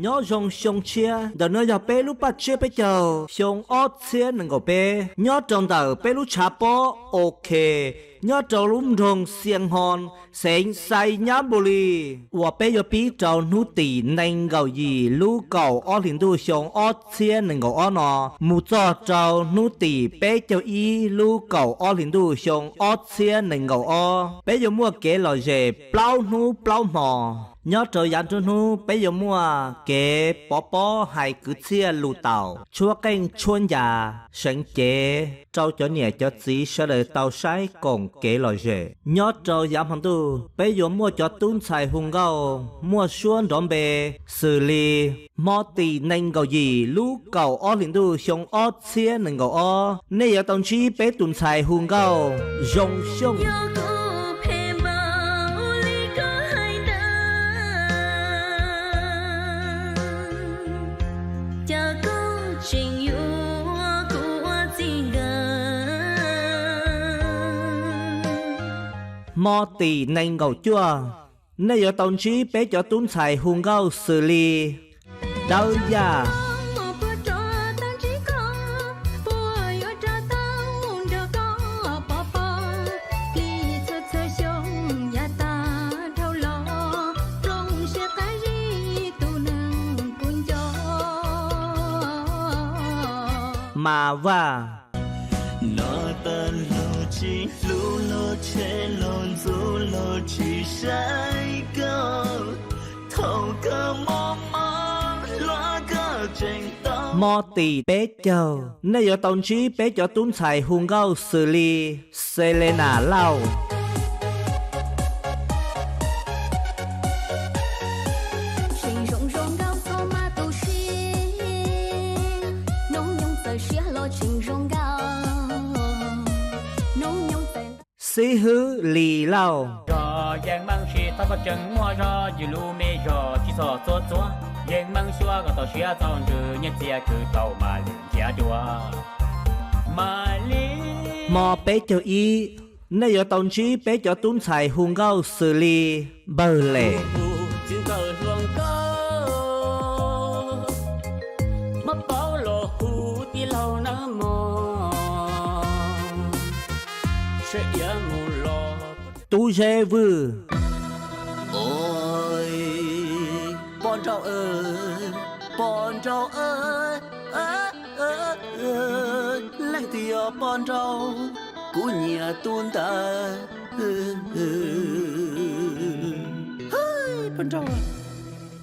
Nyob zoo xyoo tshiab, ntawm no yog peb lub paj tsiab peb caug xyoo ob txhiab nees nkaum peb, nyob rau ntawm peb lub tshav pob OK, nyob rau lub nroog Xias Hoo, xeev Xais Nyab Npus Lis, uas peb yuav pib rau hnub tim nees nkaum yim lub kaum ob hlis ntuj xyoo ob txhiab nees nkaum ob no mus txog rau hnub tim peb caug ib lub kaum ob hlis ntuj xyoo ob txhiab nees nkaum ob. Peb yuav muaj kev lom zem plaub hnub plaub hmo. Nyob rau yav nruab hnub peb yuav muaj kev pov pob hais kwv txhiaj lus taum, tshuab qeej tshuab ncas, seev cev rau cov niam cov txiv sawv daws tau saib koom kev lom zem. Nyob rau yav hmo ntuj peb yuav muaj cov tub ntxhais hu nkauj muaj suab nrov npe xws li hmo tim nees nkaum yim lub kaum ob hlis ntuj xyoo ob txhiab nees nkaum ob, nej yuav tau ntsib peb tus ntxhais hu nkauj Zoo Xyooj. Hmo tim nees nkaum cuaj, nej yuav tau ntsib peb cov tub ntxhais hu nkauj xws li Dawb Yaj, Mas Vaj, Hmo tim peb caug, nej yuav tau ntsib peb cov tub ntxhais hu nkauj xws li Selena Lauj, Xib Hwb Lis Lauj. Hmo peb caug ib, nej yuav tau ntsib peb cov tub ntxhais hu nkauj xws li Npawg Lem, Tub Zeb Vwj, leej twg yog poj nraug, kuv nyiam tus ntawd.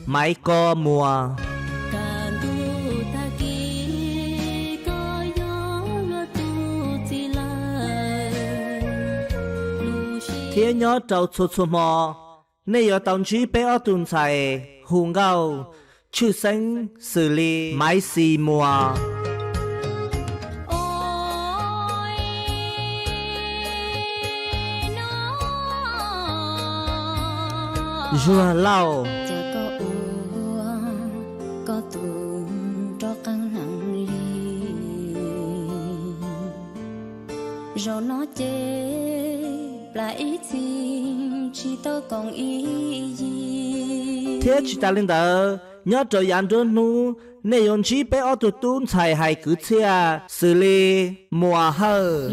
Maiv Kos Muas. Thiab nyob rau txhua txhua hmo, nej yuav tau ntsib peb ob tug ntxhais hu nkauj tshwj xeeb xws li Maiv Xis Muas, Zuag Lauj, thiab tsis tas li ntawd, nyob rau yav nruab hnub nej yuav ntsib peb ob tug tub ntxhais hais kwv txhiaj xws li Muas Hawj,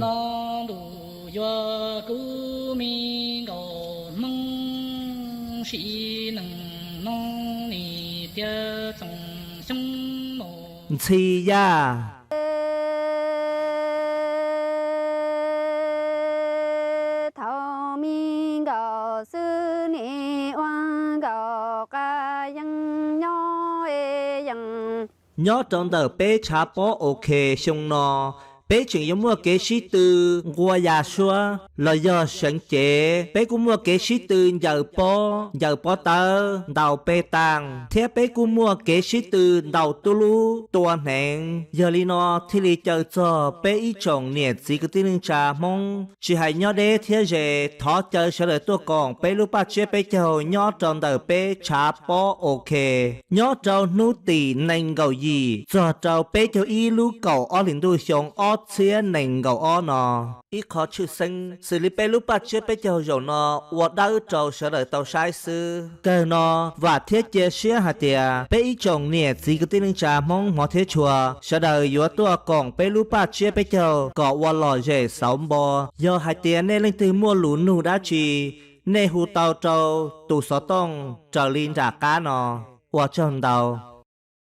Ntxhi Yaj, thaum me nkaus xwb nim ua nkaus qab yeej nyob yeej. Nyob rau ntawm peb tshav pob OK xyoo no, peb tseem yuav muaj kev sib tw nqua yas suab los yog seev cev. Peb kuj muaj kev sib tw ncaws pob, ncaws pob tawb, ntaus pe taag, thiab peb kuj muaj kev sib tw ntaus tub lub tua hneev. Yog li no thiaj li caw txog peb ib tsoom niam txiv kwv tij neej tsa Hmoob tsis hais nyob deb thiab ze, thov caw sawv daws tuaj koom peb lub paj tsiab peb caug nyob rau ntawm peb tshav pob OK. Nyob rau hnub tim nees nkaum yim txog rau peb caug ib lub kaum ob hlis ntuj xyoo ob txhiab nees nkaum ob no. Ib qho tshwj xeeb xws li peb lub paj tsiab peb caug zaum no ua dawb rau sawv daws tau saib xwb. Kawg no, vam thiab cia siab hais tias peb ib tsoom niam txiv kwv tij neej tsa Hmoob hmov thiab tshua, sawv daws yuav tuaj koom peb lub paj tsiab peb caug kom ua lom zem xauv npo. Yog hais tias nej leej twg muaj lus nug dab tsi, nej hu tau rau tus xov tooj raws li nram qab no. Ua tsaug ntau.